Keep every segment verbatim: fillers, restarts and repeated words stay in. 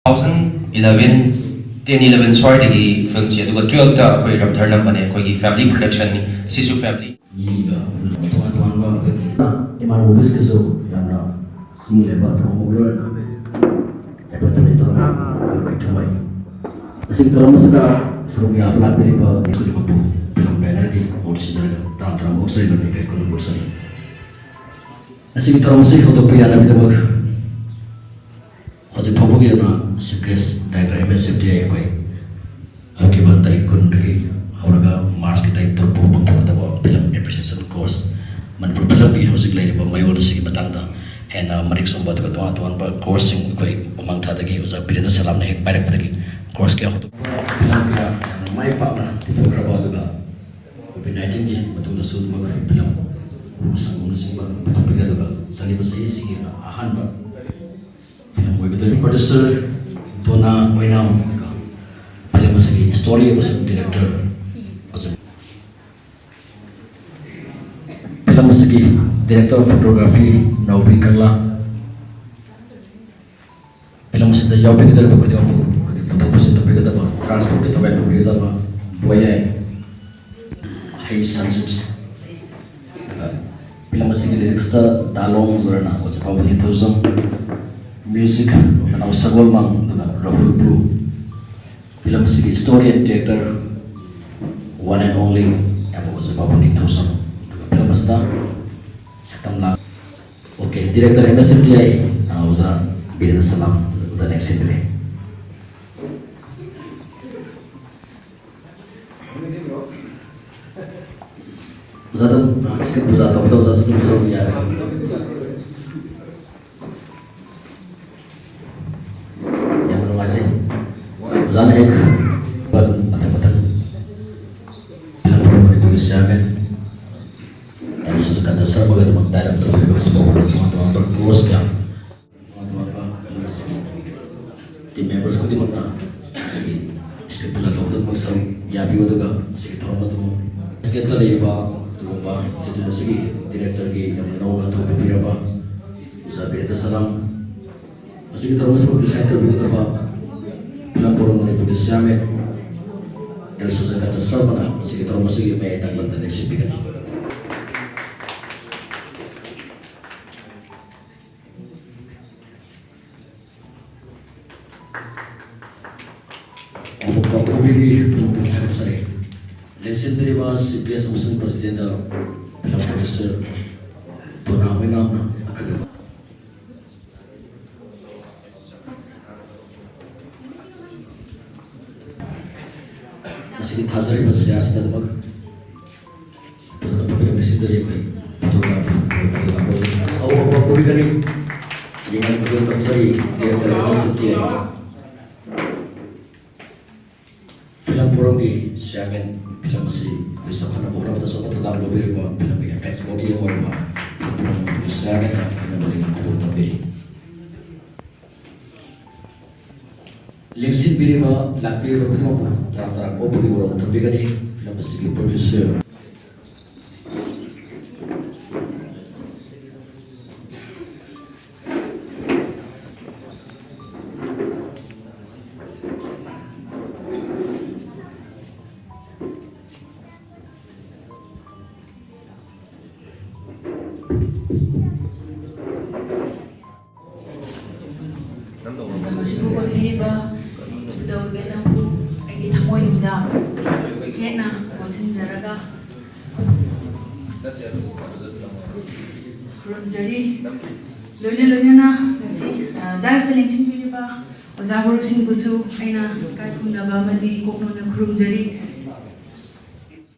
Two thousand eleven, ten eleven ꯁ꯭ꯋꯥꯏꯗꯒꯤ ꯐꯤꯂꯝꯁꯦ, ꯑꯗꯨꯒ twelfth ꯑꯩꯈꯣꯏ ꯔꯝꯙꯔ ꯅꯝꯕꯅꯦ, ꯑꯩꯈꯣꯏꯒꯤ ꯐꯦꯃꯤꯂꯤ ꯄ꯭ꯔꯗꯛꯁꯟꯅꯤ, ꯁꯤꯁꯨ ꯐꯦꯃꯤꯂꯤ꯫ ꯃꯤꯒ ꯇꯣꯉꯥꯟ ꯇꯣꯉꯥꯟꯕ ꯑꯩꯈꯣꯏꯒꯤ ꯏꯃꯥꯟ ꯃꯨꯚꯤꯁꯀꯤꯁꯨ ꯌꯥꯝꯅ ꯈꯨꯗꯣꯡ ꯂꯩꯕ ꯊꯧꯔꯝ ꯑꯃ ꯂꯣꯏꯅ ꯍꯦꯄꯟ ꯇꯧꯔꯒ ꯑꯩꯈꯣꯏ ꯊꯝꯃꯩ꯫ ꯃꯁꯤꯒꯤ ꯊꯧꯔꯝ ꯑꯁꯤꯗ ꯁꯔꯨꯛ ꯌꯥꯕ ꯂꯥꯛꯄꯤꯔꯤꯕ ꯒꯦꯁ ꯈꯨꯗꯤꯡꯃꯛꯄꯨ ꯐꯤꯂꯝ ꯕꯦꯅꯔꯒꯤ ꯃꯍꯨꯠ ꯁꯤꯟꯖꯔꯒ ꯇꯔꯥꯝ ꯇꯔꯥꯝꯅ ꯑꯣꯛꯆꯔꯤꯕ ꯃꯤꯀꯥꯏ ꯀꯨꯟ ꯄꯨꯔꯁꯜꯂꯤ꯫ ꯃꯁꯤꯒꯤ ꯊꯧꯔꯝ ꯑꯁꯤ ꯍꯧꯗꯣꯛꯄ ꯌꯥꯅꯕꯒꯤꯗꯃꯛ ꯍꯧꯖꯤꯛ ꯐꯥꯎꯕꯒꯤ ꯑꯣꯏꯅ chief gas director M S F T ꯑꯥꯏ ꯑꯩꯈꯣꯏ ꯍꯧꯈꯤꯕ ꯇꯥꯔꯤꯛ ꯀꯨꯟꯗꯒꯤ ꯍꯧꯔꯒ ꯃꯥꯔꯆꯀꯤ ꯇꯥꯔꯤꯛ ꯇꯔꯨꯛ ꯐꯥꯎꯕ ꯄꯥꯡꯊꯣꯛꯀꯗꯕ ꯐꯤꯂꯝ ꯑꯦꯄ꯭ꯔꯤꯁꯤꯌꯦꯁꯟ ꯀꯣꯔꯁ, ꯃꯅꯤꯄꯨꯔ ꯐꯤꯂꯝꯒꯤ ꯍꯧꯖꯤꯛ ꯂꯩꯔꯤꯕ ꯃꯌꯣꯜ ꯑꯁꯤꯒꯤ ꯃꯇꯥꯡꯗ ꯍꯦꯟꯅ ꯃꯔꯤꯛ ꯆꯨꯝꯕ ꯑꯗꯨꯒ ꯇꯣꯉꯥꯟ ꯇꯣꯉꯥꯟꯕ ꯀꯣꯔꯁꯁꯤꯡ ꯑꯩꯈꯣꯏ ꯃꯃꯥꯡ ꯊꯥꯗꯒꯤ ꯑꯣꯖꯥ ꯕꯤꯔꯦꯟꯗ꯭ꯔ ꯁꯂꯥꯝꯅ ꯍꯦꯛ ꯄꯥꯏꯔꯛꯄꯗꯒꯤ ꯀꯣꯔꯁ ꯀꯌꯥ ꯍꯧꯗꯣꯛ-, ꯐꯤꯂꯝ ꯀꯌꯥ ꯌꯥꯝꯅ ꯃꯥꯏ ꯄꯥꯛꯅ ꯄꯨꯊꯣꯛꯈ꯭ꯔꯕ ꯑꯗꯨꯒ ꯀꯣꯚꯤꯗ ꯅꯥꯏꯟꯇꯤꯟꯒꯤ ꯃꯇꯨꯡꯗꯁꯨ ꯑꯗꯨꯃꯛ ꯐꯤꯂꯝ ꯁꯪꯒꯣꯝꯅꯆꯤꯡꯕ ꯄꯨꯊꯣꯛꯄꯤꯔꯦ꯫ ꯑꯗꯨꯒ ꯆꯠꯂꯤꯕ ꯆꯍꯤ ꯑꯁꯤꯒꯤ ꯑꯣꯏꯅ ꯑꯍꯥꯟꯕ ꯐꯤꯂꯝ ꯑꯣꯏꯒꯗꯧꯔꯤꯕ ꯄ꯭ꯔꯣꯗ꯭ꯌꯨꯁꯔ ꯗꯣꯅꯥ ꯑꯣꯏꯅꯥꯝ, ꯐꯤꯂꯝ ꯑꯁꯤꯒꯤ ꯁ꯭ꯇꯣꯔꯤ ꯑꯃꯁꯨꯡ ꯗꯤꯔꯦꯛꯇꯔ, ꯐꯤꯂꯝ ꯑꯁꯤꯒꯤ director of photography Naobi Kangla, film ꯑꯁꯤꯗ ꯌꯥꯎꯕꯤꯒꯗꯧꯔꯤꯕ ꯈꯨꯗꯤꯡꯃꯛꯄꯨ ꯄꯨꯊꯣꯛ ꯄꯨꯁꯤꯟ ꯇꯧꯕꯤꯒꯗꯕ, ꯇ꯭ꯔꯥꯟꯁꯄꯣꯔꯠꯀꯤ ꯊꯧꯒꯥꯏ ꯄꯨꯕꯤꯒꯗꯕ ꯕꯣꯌꯥꯏ ꯍꯩ ꯁꯟꯖꯤꯠ, ꯑꯗꯨꯒ ꯐꯤꯂꯝ ꯑꯁꯤꯒꯤ ꯂꯤꯔꯤꯛꯁꯇ ꯗꯥꯂꯣꯡ ꯂꯣꯏꯅ ꯑꯣꯖꯥ ꯄꯥꯕꯨ ꯅꯤꯡꯊꯧꯖꯝ, ꯃ꯭ꯌꯨꯖꯤꯛ ꯅꯅꯥꯎ ꯁꯒꯣꯜꯃꯥꯡ, ꯑꯗꯨꯒ ꯔꯥꯍꯨꯜ ꯕ꯭ꯔꯨ꯫ ꯐꯤꯂꯝ ꯑꯁꯤꯒꯤ story and director one and only M Oja Pabu Ningthoujam. ꯑꯗꯨꯒ ꯐꯤꯂꯝ ꯑꯁꯤꯗ ꯁꯛꯇꯝ ꯂꯥꯡ-, okay, director M S F T I, ꯑ, ꯑꯣꯖꯥ ꯕꯤꯔꯦꯟꯗ꯭ꯔ ꯁꯂꯥꯝ, ꯑꯣꯖꯥ ꯅꯦꯛꯁ ꯁꯤꯟꯕꯤꯔꯦ꯫ ꯑꯣꯖꯥ ꯑꯗꯨꯝ, ꯑ, ꯁ꯭ꯀ꯭ꯔꯤꯞ ꯑꯣꯖꯥ ꯇꯧꯕꯗ ꯑꯣꯖꯥꯁꯨ ꯑꯗꯨꯝ ꯁꯔꯨꯛ ꯌꯥꯔꯦ꯫ ꯌꯥꯝꯅ ꯅꯨꯡꯉꯥꯏꯖꯩ꯫ ꯑꯣꯖꯥꯅ ꯍꯦꯛ ꯃꯊꯪ ꯃꯊꯪ ꯐꯤꯂꯝ ꯐꯣꯔꯝ ꯃꯅꯤꯄꯨꯔꯒꯤ ꯆꯤꯌꯥꯔꯃꯦꯟ ꯑꯦꯟ ꯁꯨꯖꯀꯥꯟꯇ ꯁꯔꯃꯒꯤꯗꯃꯛ ꯗꯥꯏꯔꯦꯛ ꯇꯧꯕꯤꯕ ꯇꯣꯉꯥꯟ ꯇꯣꯉꯥꯟꯕ ꯀꯣꯔꯁ ꯀꯌꯥ, ꯇꯣꯉꯥꯟ ꯇꯣꯉꯥꯟꯕ ꯐꯤꯂꯝ ꯑꯁꯤꯒꯤ ꯇꯤꯝ ꯃꯦꯝꯕꯔꯁ ꯈꯨꯗꯤꯡꯃꯛꯅ ꯃꯁꯤꯒꯤ ꯁ꯭ꯀ꯭ꯔꯤꯞ ꯄꯨꯖꯥ ꯇꯧꯕꯗꯃꯛ ꯁꯔꯨꯛ ꯌꯥꯕꯤꯌꯨ, ꯑꯗꯨꯒ ꯃꯁꯤꯒꯤ ꯊꯧꯔꯝ ꯑꯗꯨ ꯁ꯭ꯀ꯭ꯔꯤꯞꯇ ꯂꯩꯔꯤꯕ ꯑꯗꯨꯒꯨꯝꯕ ꯏꯟꯁꯇꯤꯇ꯭ꯌꯨꯠ ꯑꯁꯤꯒꯤ ꯗꯤꯔꯦꯛꯇꯔꯒꯤ ꯌꯥꯝꯅ ꯅꯧꯅ ꯊꯧ ꯄꯤꯕꯤꯔꯕ ꯑꯣꯖꯥ ꯕꯤꯔꯦꯟꯗ꯭ꯔ ꯁꯂꯥꯝ, ꯃꯁꯤꯒꯤ ꯊꯧꯔꯝ ꯑꯁꯤꯕꯨ ꯄ꯭ꯔꯤꯁꯥꯏꯠ ꯇꯧꯕꯤꯒꯗꯕ ꯐꯤꯂꯝ ꯐꯣꯔꯝ ꯃꯅꯤꯄꯨꯔꯒꯤ ꯆꯤꯌꯥꯔꯃꯦꯟ ꯑꯦꯜ ꯁꯨꯖꯥꯀꯥꯟꯇ ꯁꯔꯃꯅ ꯃꯁꯤꯒꯤ ꯊꯧꯔꯝ ꯑꯁꯤꯒꯤ ꯃꯌꯥꯏ ꯇꯪꯕꯗ ꯂꯦꯡꯁꯤꯟꯕꯤꯒꯅꯤ꯫ ꯑꯣꯄꯣꯛꯄ ꯀꯣꯕꯤꯗꯤ ꯄꯨꯡ ꯀꯨꯟ ꯊꯥꯒꯠꯆꯔꯤ꯫ ꯂꯦꯡꯁꯤꯟꯕꯤꯔꯤꯕ ꯁꯤ ꯄꯤ ꯑꯦꯁ ꯑꯃꯁꯨꯡ ꯄ꯭ꯔꯁꯤꯗꯦꯟꯗ ꯐꯤꯂꯝ ꯄ꯭ꯔꯣꯗ꯭ꯌꯨꯁꯔ ꯇꯣꯅꯥ ꯍꯣꯏꯅꯥꯝꯅ ꯑꯈꯟꯅꯕ ꯃꯁꯤꯒꯤ ꯊꯥꯖꯔꯤꯕ ꯁꯤꯌꯥꯁꯤꯗꯃꯛ ꯐꯖꯅ ꯐꯝꯕꯤꯔꯝꯕ ꯁꯤꯗꯔꯤ ꯑꯩꯈꯣꯏ ꯐꯣꯇꯣꯒ꯭ꯔꯥꯐꯤ, ꯐꯣꯇꯣꯒ꯭ꯔꯥꯐꯔ ꯑꯋꯥꯕ ꯀꯨꯏꯒꯅꯤ꯫ ꯌꯦꯡꯍꯟꯕꯗꯨ ꯇꯝꯖꯔꯤ꯫ ꯇꯦꯟ ꯇꯔꯦꯠ ꯁꯤꯛꯁꯇꯤ ꯑꯩꯠ꯫ ꯐꯤꯂꯝ ꯐꯣꯔꯝꯒꯤ ꯆꯤꯌꯥꯔꯃꯦꯟ, ꯐꯤꯂꯝ ꯑꯁꯤ ꯑꯩꯈꯣꯏ ꯆꯥꯎꯈꯠꯅꯕ ꯍꯣꯠꯅꯕꯗ ꯑꯆꯧꯕ ꯊꯧꯗꯥꯡ ꯂꯧꯕꯤꯔꯤꯕ ꯐꯤꯂꯝꯒꯤ ꯑꯦꯄꯦꯛꯁ ꯕꯣꯗꯤ ꯑꯃ ꯑꯣꯏꯔꯤꯕ ꯐꯤꯂꯝ ꯐꯣꯔꯝꯒꯤ ꯆꯤꯌꯥꯔꯃꯦꯟꯅ ꯐꯤꯂꯝ ꯑꯗꯨꯒꯤ ꯈꯨꯗꯣꯡ ꯇꯝꯕꯤꯔꯤ꯫ ꯂꯦꯡꯁꯤꯟꯕꯤꯔꯤꯕ, ꯂꯥꯛꯄꯤꯔꯤꯕ ꯈꯨꯗꯤꯡꯃꯛꯄꯨ ꯇꯔꯥꯝ ꯇꯔꯥꯝ ꯑꯣꯛꯄꯒꯤ ꯋꯥꯔꯣꯜ ꯊꯝꯕꯤꯒꯅꯤ꯫ ꯐꯤꯂꯝ ꯑꯁꯤꯒꯤ ꯄ꯭ꯔꯣꯗ꯭ꯌꯨꯁꯔ ꯃꯇꯝ ꯑꯁꯤꯕꯨ ꯀꯣꯟꯕꯤꯔꯤꯕ ꯏꯕꯨꯙꯧ ꯏꯕꯦꯟꯅꯕꯨ ꯑꯩꯒꯤ ꯊꯃꯣꯏꯅꯨꯡꯗ ꯆꯦꯠꯅ ꯀꯣꯠꯁꯤꯟꯖꯔꯒ ꯈꯨꯔꯨꯝꯖꯔꯤ꯫ ꯂꯣꯏꯅ ꯂꯣꯏꯅꯅ ꯉꯁꯤ, ꯑ, ꯗꯥꯏꯁꯇ ꯂꯦꯡꯁꯤꯟꯕꯤꯔꯤꯕ ꯑꯣꯖꯥ ꯒꯨꯔꯨꯁꯤꯡꯕꯨꯁꯨ ꯑꯩꯅ ꯏꯀꯥꯏ ꯈꯨꯝꯅꯕ ꯑꯃꯗꯤ ꯀꯣꯛꯅꯣꯟꯅ ꯈꯨꯔꯨꯝꯖꯔꯤ꯫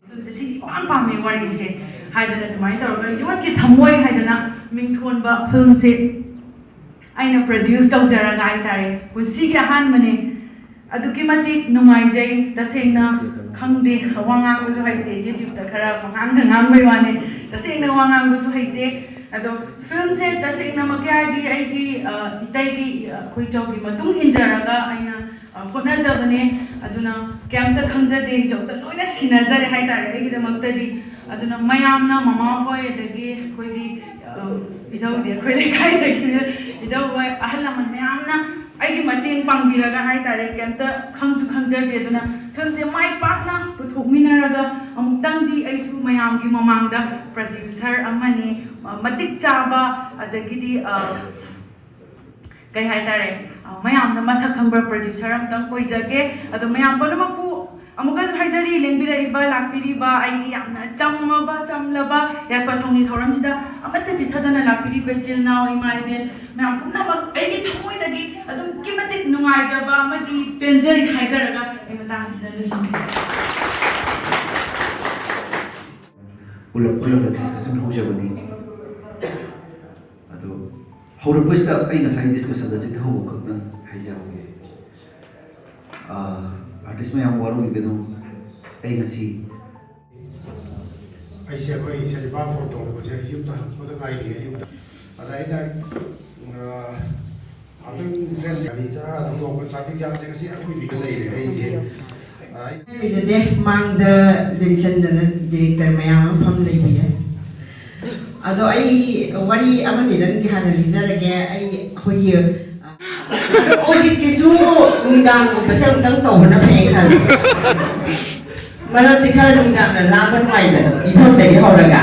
ꯐꯤꯂꯝꯁꯦ ꯁꯤ ꯏꯄꯥꯝ ꯄꯥꯝꯃꯦ ꯋꯥꯔꯤꯁꯦ ꯍꯥꯏꯗꯅ ꯑꯗꯨꯃꯥꯏꯅ ꯇꯧꯔꯒ ꯌꯣꯠꯀꯤ ꯊꯝꯃꯣꯏ ꯍꯥꯏꯗꯅ ꯃꯤꯡꯊꯣꯟꯕ ꯐꯤꯂꯝꯁꯦ ꯑꯩꯅ ꯄ꯭ꯔꯗ꯭ꯌꯨꯁ ꯇꯧꯖꯔꯒ ꯍꯥꯏꯇꯥꯔꯦ, ꯄꯨꯟꯁꯤꯒꯤ ꯑꯍꯥꯟꯕꯅꯦ꯫ ꯑꯗꯨꯛꯀꯤ ꯃꯇꯤꯛ ꯅꯨꯡꯉꯥꯏꯖꯩ꯫ ꯇꯁꯦꯡꯅ ꯈꯪꯗꯦ, ꯋꯥ ꯉꯥꯡꯕꯁꯨ ꯍꯩꯇꯦ, ꯌꯨꯇ꯭ꯌꯨꯕꯇ ꯈꯔ ꯄꯉꯥꯡꯗ ꯉꯥꯡꯕꯩ ꯋꯥꯅꯦ꯫ ꯇꯁꯦꯡꯅ ꯋꯥ ꯉꯥꯡꯕꯁꯨ ꯍꯩꯇꯦ꯫ ꯑꯗꯣ ꯐꯤꯂꯝꯁꯦ ꯇꯁꯦꯡꯅꯃꯛꯀꯤ ꯍꯥꯏꯔꯗꯤ ꯑꯩꯒꯤ, ꯑ, ꯏꯇꯩꯒꯤ, ꯑ, ꯑꯩꯈꯣꯏ ꯆꯧꯒꯤ ꯃꯇꯨꯡ ꯏꯟꯖꯔꯒ ꯑꯩꯅ, ꯑ, ꯍꯣꯠꯅꯖꯕꯅꯦ꯫ ꯑꯗꯨꯅ ꯀꯩꯝꯇ ꯈꯪꯖꯗꯦ, ꯏꯆꯧꯗ ꯂꯣꯏꯅ ꯁꯤꯟꯅꯖꯔꯦ ꯍꯥꯏꯇꯥꯔꯦ ꯑꯩꯒꯤꯗꯃꯛꯇꯗꯤ꯫ ꯑꯗꯨꯅ ꯃꯌꯥꯝꯅ, ꯃꯃꯥ ꯍꯣꯏ, ꯑꯗꯒꯤ ꯑꯩꯈꯣꯏꯒꯤ, ꯑ, ꯏꯙꯧꯗꯤ ꯑꯩꯈꯣꯏ ꯂꯩꯀꯥꯏꯗꯒꯤ, ꯏꯙꯧ ꯍꯣꯏ, ꯑꯍꯜ ꯂꯃꯟ ꯃꯌꯥꯝꯅ ꯑꯩꯒꯤ ꯃꯇꯦꯡ ꯄꯥꯡꯕꯤꯔꯒ ꯍꯥꯏꯇꯥꯔꯦ, ꯀꯩꯝꯇ ꯈꯪꯁꯨ ꯈꯪꯖꯗꯦ꯫ ꯑꯗꯨꯅ ꯐꯤꯂꯝꯁꯦ ꯃꯥꯏ ꯄꯥꯛꯅ ꯄꯨꯊꯣꯛꯃꯤꯟꯅꯔꯒ ꯑꯃꯨꯛꯇꯪꯗꯤ ꯑꯩꯁꯨ ꯃꯌꯥꯝꯒꯤ ꯃꯃꯥꯡꯗ producer ꯑꯃꯅꯤ, ꯑ, ꯃꯇꯤꯛ ꯆꯥꯕ, ꯑꯗꯒꯤꯗꯤ, ꯑ, ꯀꯩ ꯍꯥꯏꯇꯥꯔꯦ, ꯑ, ꯃꯌꯥꯝꯅ ꯃꯁꯛ ꯈꯪꯕ producer ꯑꯃꯇꯪ ꯑꯣꯏꯖꯒꯦ꯫ ꯑꯗꯣ ꯃꯌꯥꯝ ꯄꯨꯝꯅꯃꯛꯄꯨ ꯑꯃꯨꯛꯀꯁꯨ ꯍꯥꯏꯖꯔꯤ, ꯂꯦꯡꯕꯤꯔꯛꯏꯕ, ꯂꯥꯛꯄꯤꯔꯤꯕ ꯑꯩꯒꯤ ꯌꯥꯝꯅ ꯆꯝꯃꯕ, ꯆꯝꯂꯕ ꯌꯥꯏꯐ ꯊꯧꯅꯤ ꯊꯧꯔꯝꯁꯤꯗ ꯑꯃꯠꯇ ꯆꯤꯠꯊꯗꯅ ꯂꯥꯛꯄꯤꯔꯤꯕ ꯏꯆꯤꯜ ꯏꯅꯥꯎ, ꯏꯃꯥ ꯏꯕꯦꯟ ꯃꯌꯥꯝ ꯄꯨꯝꯅꯃꯛ ꯑꯩꯒꯤ ꯊꯃꯣꯏꯗꯒꯤ ꯑꯗꯨꯛꯀꯤ ꯃꯇꯤꯛ ꯅꯨꯡꯉꯥꯏꯖꯕ ꯑꯃꯗꯤ ꯄꯦꯟꯖꯩ ꯍꯥꯏꯖꯔꯒ ꯑꯩ ꯃꯇꯥꯡꯁꯤꯗ ꯂꯣꯏꯁꯤꯟꯖꯔꯒꯦ꯫ ꯄꯨꯂꯞ ꯄꯨꯜꯂꯒ discussion ꯍꯧꯖꯕꯅꯤ꯫ ꯑꯗꯣ ꯍꯧꯔꯛꯄꯁꯤꯗ ꯑꯩ ꯉꯁꯥꯏ discussion ꯗ ꯆꯤꯠꯊꯍꯧꯕ ꯈꯛꯇꯪ ꯍꯥꯏꯖꯍꯧꯒꯦ꯫ ꯑꯥ, artist ꯃꯌꯥꯝ ꯋꯥꯔꯧꯕꯤꯒꯅꯨ꯫ ꯑꯩ ꯉꯁꯤ ꯑꯩꯁꯦ ꯑꯩꯈꯣꯏ ꯁꯖꯤꯄꯥ ꯐꯣꯟ ꯇꯧꯔꯛꯄꯁꯦ ꯌꯨꯝꯗ ꯍꯜꯂꯛꯄꯗ ꯉꯥꯏꯔꯤ ꯑꯌꯨꯛꯇ꯫ ꯑꯗ ꯑꯩꯅ, ꯑ, ꯉꯥꯛꯇꯪ ꯗ꯭ꯔꯦꯁ ꯒꯥꯔꯤ ꯆꯔꯥ ꯊꯧꯗꯣꯛꯄ ꯇ꯭ꯔꯥꯐꯤꯛ ꯖꯥꯝꯁꯦ ꯉꯁꯤ ꯑꯔꯣꯏꯕꯤꯗ ꯂꯩꯔꯦ ꯑꯩꯁꯦ꯫ ꯑ, ꯑꯩ ꯂꯩꯖꯗꯦ꯫ ꯃꯥꯡꯗ ꯂꯦꯡꯁꯟꯗꯅ director ꯃꯌꯥꯝ ꯑꯃ ꯐꯝ ꯂꯩꯕꯤꯔꯦ꯫ ꯑꯗꯣ ꯑꯩ ꯋꯥꯔꯤ ꯑꯃꯅꯤꯗꯪꯗꯤ ꯍꯥꯟꯅ ꯂꯤꯖꯔꯒꯦ꯫ ꯑꯩ ꯑꯩꯈꯣꯏꯒꯤ, ꯑ, opposite ꯀꯤꯁꯨ ꯅꯨꯡꯗꯥꯡꯒꯨꯝꯕꯁꯦ ꯑꯃꯨꯛꯇꯪ ꯇꯧꯕꯅ ꯐꯩ ꯈꯜꯂꯦ꯫ ꯃꯔꯝꯗꯤ ꯈꯔ ꯅꯨꯡꯗꯥꯡꯗ ꯂꯥꯡꯕ ꯅꯨꯡꯉꯥꯏꯗꯅ, ꯏꯊꯣꯛꯇꯒꯤ ꯍꯧꯔꯒ꯫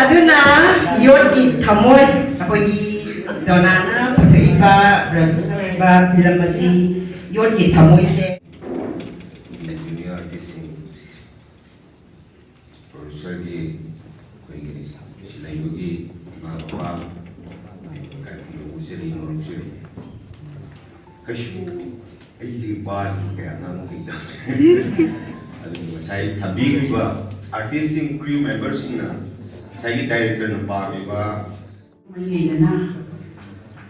ꯑꯗꯨꯅ ꯌꯣꯠꯀꯤ ꯊꯃꯣꯏ, ꯑꯩꯈꯣꯏꯒꯤ ꯗꯣꯅꯥꯅ ꯄꯨꯊꯣꯛꯏꯕ, produce ꯇꯧꯔꯤꯕ ꯐꯤꯂꯝ ꯑꯁꯤ ꯌꯣꯠꯀꯤ ꯊꯃꯣꯏꯁꯦ꯫ ꯖꯨꯅꯤꯌꯔ ꯑꯥꯔꯇꯤꯁꯁꯤꯡ, ꯄ꯭ꯔꯣꯗ꯭ꯌꯨꯁꯔꯒꯤ ꯑꯩꯈꯣꯏꯒꯤ ꯁꯤ ꯂꯩꯕꯒꯤ ꯏꯃꯥ ꯕꯕꯥ, ꯀꯥꯏꯀꯨ ꯎꯖꯔꯤ, ꯅꯣꯂꯨꯛꯆꯔꯤ꯫ ꯀꯩꯁꯨ ꯑꯩꯁꯦ ꯕꯥꯔ ꯀꯌꯥ ꯉꯥꯡꯕ ꯍꯩꯇꯕꯅꯦ꯫ ꯑꯗꯨꯕꯨ ꯉꯁꯥꯏ ꯊꯝꯕꯤꯈꯤꯕ ꯑꯥꯔꯇꯤꯁꯁꯤꯡ, ꯀ꯭ꯔꯤꯌꯨ ꯃꯦꯝꯕꯔꯁꯤꯡꯅ ꯉꯁꯥꯏꯒꯤ ꯗꯥꯏꯔꯦꯛꯇꯔꯅ ꯄꯥꯝꯃꯤꯕ ꯃꯔꯤ ꯂꯩꯅꯅ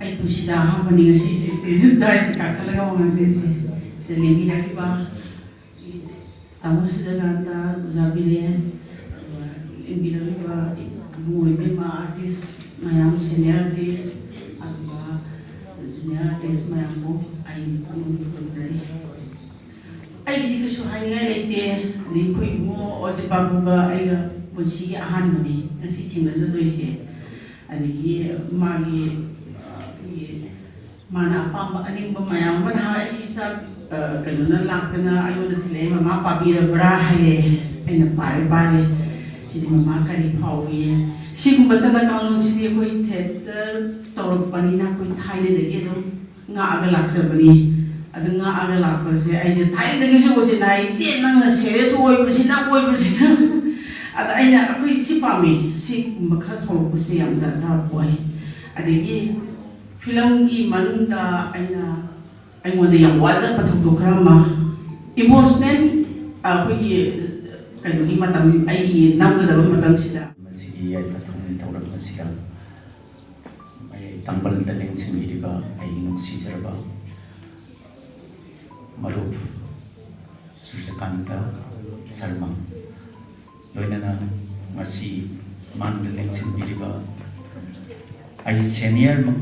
ꯑꯩ ꯄꯨꯟꯁꯤꯗ ꯑꯍꯥꯟꯕꯅꯤ ꯉꯁꯤ ꯁꯤ stage ꯗ ꯀꯥꯈꯠꯂꯒ ꯋꯥ ꯉꯥꯡꯖꯔꯤꯁꯦ꯫ ꯁꯤꯗ ꯂꯦꯡꯕꯤꯔꯛꯈꯤꯕ ꯇꯥꯃꯣ ꯁꯨꯔꯖꯀꯥꯟꯇ, ꯑꯣꯖꯥ ꯕꯤꯔꯦꯟ, ꯑꯗꯨꯒ ꯂꯦꯡꯕꯤꯔꯛꯂꯤꯕ ꯏꯕꯨꯡꯉꯣ ꯏꯕꯦꯝꯃ ꯑꯥꯔꯇꯤꯁ ꯃꯌꯥꯝ, ꯁꯦꯅꯤꯌꯔ ꯑꯥꯔꯇꯤꯁ, ꯑꯗꯨꯒ ꯖꯨꯅꯤꯌꯔ ꯑꯥꯔꯇꯤꯁ ꯃꯌꯥꯝꯕꯨ ꯑꯩ ꯄꯨꯛꯅꯤꯡ ꯈꯨꯔꯨꯝꯖꯔꯤ꯫ ꯑꯩꯒꯤꯗꯤ ꯀꯩꯁꯨ ꯍꯥꯏꯅꯤꯡꯉꯥꯏ ꯂꯩꯇꯦ꯫ ꯑꯗꯩ ꯑꯩꯈꯣꯏ ꯏꯕꯨꯡꯉꯣ ꯑꯣꯖꯤꯄꯥꯕꯨꯒ ꯑꯩꯒ ꯄꯨꯟꯁꯤꯒꯤ ꯑꯍꯥꯟꯕꯅꯤ ꯉꯁꯤ ꯊꯦꯡꯅꯖꯗꯣꯏꯁꯦ꯫ ꯑꯗꯒꯤ ꯃꯥꯒꯤ, ꯑ, ꯑꯩꯈꯣꯏꯒꯤ ꯃꯥꯅ ꯑꯄꯥꯝꯕ ꯑꯅꯤꯡꯕ ꯃꯌꯥꯝ ꯑꯃ ꯅꯍꯥꯟ ꯑꯩꯒꯤ ꯏꯆꯥ, ꯑ, ꯀꯩꯅꯣꯅ ꯂꯥꯛꯇꯅ ꯑꯩꯉꯣꯟꯗ ꯊꯤꯜꯂꯛꯑꯦ, "ꯃꯃꯥ ꯄꯥꯕꯤꯔꯕ꯭ꯔꯥ?" ꯍꯥꯏꯔꯦ꯫ ꯑꯩꯅ ꯄꯥꯔꯦ, ꯄꯥꯔꯦ꯫ "ꯁꯤꯗꯤ ꯃꯃꯥ ꯀꯔꯤ ꯐꯥꯎꯏ?" ꯁꯤꯒꯨꯝꯕ ꯆꯠꯅ ꯀꯥꯡꯂꯣꯟꯁꯤꯗꯤ ꯑꯩꯈꯣꯏ ꯊꯤꯌꯦꯇꯔ ꯇꯧꯔꯛꯄꯅꯤꯅ ꯑꯩꯈꯣꯏ ꯊꯥꯏꯅꯗꯒꯤ ꯑꯗꯨꯝ ꯉꯥꯛꯑꯒ ꯂꯥꯛꯆꯕꯅꯤ꯫ ꯑꯗꯨ ꯉꯥꯛꯑꯒ ꯂꯥꯛꯄꯁꯦ ꯑꯩꯁꯦ ꯊꯥꯏꯅꯗꯒꯤꯁꯨ ꯑꯣꯏꯁꯦ ꯅꯥꯏ, "ꯏꯆꯦ, ꯅꯪꯅ ꯁꯦꯔꯤꯌꯁ ꯑꯣꯏꯕꯁꯤꯅ, ꯑꯣꯏꯕꯁꯤꯅ"꯫ ꯑꯗ ꯑꯩꯅ, "ꯑꯩꯈꯣꯏ ꯁꯤ ꯄꯥꯝꯃꯤ, ꯁꯤꯒꯨꯝꯕ ꯈꯔ ꯊꯣꯛꯂꯛꯄꯁꯦ ꯌꯥꯝ ꯗꯔꯀꯥꯔ ꯑꯣꯏ"꯫ ꯑꯗꯒꯤ ꯐꯤꯂꯝꯒꯤ ꯃꯅꯨꯡꯗ ꯑꯩꯅ, ꯑꯩꯉꯣꯟꯗ ꯌꯥꯝ ꯋꯥꯖꯕ ꯊꯧꯗꯣꯛ ꯈꯔ ꯑꯃ, ꯏꯃꯣꯁꯅꯦꯜ, ꯑꯩꯈꯣꯏꯒꯤ ꯀꯩꯅꯣꯒꯤ ꯃꯇꯝ, ꯑꯩꯒꯤ ꯅꯝꯒꯗꯕ ꯃꯇꯝꯁꯤꯗ꯫ ꯃꯁꯤꯒꯤ ꯌꯥꯏꯐ ꯊꯧꯅꯤ ꯊꯧꯔꯝ ꯑꯁꯤꯗ ꯑꯩ ꯇꯥꯡꯕꯜꯗ ꯂꯦꯡꯁꯤꯟꯕꯤꯔꯤꯕ ꯑꯩꯒꯤ ꯅꯨꯡꯁꯤꯖꯔꯕ ꯃꯔꯨꯞ ꯁꯨꯔꯖꯀꯥꯟꯇ ꯁꯔꯃ, ꯂꯣꯏꯅꯅ ꯉꯁꯤ ꯃꯥꯡꯗ ꯂꯦꯡꯁꯤꯟꯕꯤꯔꯤꯕ, ꯑꯩ ꯁꯦꯅꯤꯌꯔꯃꯛ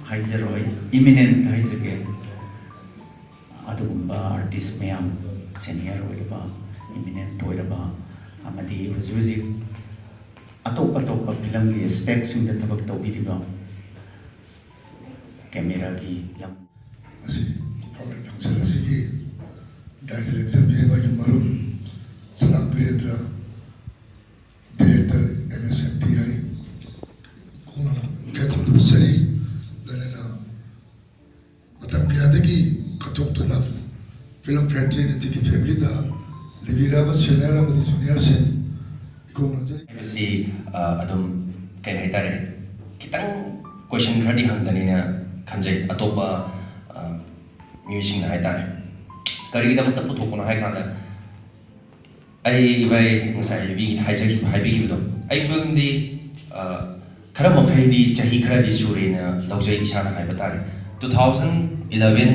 ꯍꯥꯏꯖꯔꯣꯏ, ꯏꯃꯤꯅꯦꯟꯠ ꯍꯥꯏꯖꯒꯦ, ꯑꯗꯨꯒꯨꯝꯕ ꯑꯥꯔꯇꯤꯁ ꯃꯌꯥꯝ, ꯁꯦꯅꯤꯌꯔ ꯑꯣꯏꯔꯕ, ꯏꯃꯤꯅꯦꯟꯠ ꯑꯣꯏꯔꯕ, ꯑꯃꯗꯤ ꯍꯧꯖꯤꯛ ꯍꯧꯖꯤꯛ ꯑꯇꯣꯞ ꯑꯇꯣꯞꯄ ꯐꯤꯂꯝꯒꯤ ꯑꯦꯁꯄꯦꯛꯁꯤꯡꯗ ꯊꯕꯛ ꯇꯧꯕꯤꯔꯤꯕ, ꯀꯦꯃꯦꯔꯥꯒꯤ ꯂꯝ꯫ ꯉꯁꯤ ꯐꯥꯎꯔꯛ ꯂꯝꯖꯦꯜ ꯑꯁꯤꯒꯤ ꯗꯥꯏꯔꯦꯛꯇꯔ ꯂꯦꯡꯁꯤꯟꯕꯤꯔꯤꯕ ꯑꯩꯒꯤ ꯃꯔꯨꯞ ꯁꯅꯥ ꯕꯤꯔꯦꯟꯗ꯭ꯔ, ꯗꯤꯔꯦꯛꯇꯔ ꯑꯦꯝ ꯑꯦꯁ ꯁꯛꯇꯤ ꯍꯥꯏ, ꯈꯣꯡꯅ ꯏꯀꯥꯏ ꯈꯨꯝꯅꯕ ꯆꯠꯂꯤ꯫ ꯂꯣꯏꯅꯅ ꯃꯇꯝ ꯀꯌꯥꯗꯒꯤ ꯀꯠꯊꯣꯛꯇꯨꯅ ꯐꯤꯂꯝ ꯐ꯭ꯔꯦꯟꯗ꯭ꯔꯤ ꯅꯤꯇꯤꯒꯤ ꯐꯦꯃꯤꯂꯤꯗ ꯂꯩꯕꯤꯔꯕ ꯁꯦꯅꯤꯌꯔ ꯑꯃꯗꯤ ꯖꯨꯅꯤꯌꯔꯁꯤꯡ ꯏꯀꯣꯡ ꯅꯣꯝꯖꯔꯤ꯫ ꯍꯥꯏꯕꯁꯤ, ꯑ, ꯑꯗꯨꯝ, ꯀꯩ ꯍꯥꯏꯇꯥꯔꯦ, ꯈꯤꯇꯪ ꯀꯣꯏꯁꯟ ꯈꯔꯗꯤ ꯍꯪꯒꯅꯤꯅ ꯈꯟꯖꯩ, ꯑꯇꯣꯞꯄ, ꯑ, ꯃꯤꯑꯣꯏꯁꯤꯡꯅ ꯍꯥꯏꯇꯥꯔꯦ꯫ ꯀꯔꯤꯒꯤꯗꯃꯛꯇ ꯄꯨꯊꯣꯛꯄꯅꯣ ꯍꯥꯏ ꯀꯥꯟꯗ, ꯑꯩ, ꯏꯚꯥꯏ, ꯉꯁꯥꯏ ꯍꯥꯏꯕꯤ-, ꯍꯥꯏꯖꯈꯤꯕ, ꯍꯥꯏꯕꯤꯈꯤꯕꯗꯣ, ꯑꯩ ꯐꯤꯂꯝꯗꯤ, ꯑ, ꯈꯔ ꯃꯈꯩꯗꯤ ꯆꯍꯤ ꯈꯔꯗꯤ ꯁꯨꯔꯦꯅ ꯂꯧꯖꯩ, ꯏꯁꯥꯅ ꯍꯥꯏꯕ ꯇꯥꯔꯦ꯫ Two thousand eleven,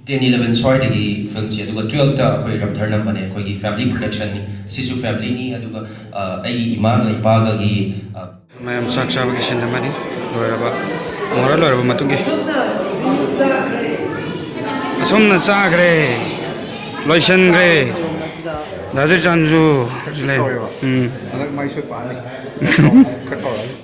ten eleven ꯁ꯭ꯋꯥꯏꯗꯒꯤ ꯐꯤꯂꯝꯁꯦ, ꯑꯗꯨꯒ twelveꯇ ꯑꯩꯈꯣꯏ ꯔꯝꯙꯔ ꯅꯝꯕꯅꯦ, ꯑꯩꯈꯣꯏꯒꯤ ꯐꯦꯃꯤꯂꯤ ꯄ꯭ꯔꯗꯛꯁꯟꯅꯤ, ꯁꯤꯁꯨ ꯐꯦꯃꯤꯂꯤꯅꯤ, ꯑꯗꯨꯒ, ꯑ, ꯑꯩꯒꯤ ꯏꯃꯥꯒ ꯏꯄꯥꯒꯒꯤ, ꯑ, ꯃꯌꯥꯝ ꯆꯥꯛ ꯆꯥꯕꯒꯤ ꯁꯤꯟ ꯑꯃꯅꯤ꯫ ꯂꯣꯏꯔꯕ, ꯃꯣꯍꯣꯔ ꯂꯣꯏꯔꯕ ꯃꯇꯨꯡꯒꯤ꯫ ꯑꯁꯨꯝꯅ ꯆꯥꯈ꯭ꯔꯦ꯫ ꯂꯣꯏꯁꯟꯈ꯭ꯔꯦ꯫ ꯗꯥ ꯆꯨꯔꯆꯥꯟꯁꯨ ꯂꯩ꯫ ꯎꯝ꯫ ꯍꯟꯗꯛ ꯃꯥꯏ ꯁꯣꯏ ꯄꯥꯛꯑꯅꯤ꯫ ꯈꯔ ꯇꯧꯔꯛꯑꯅꯤ꯫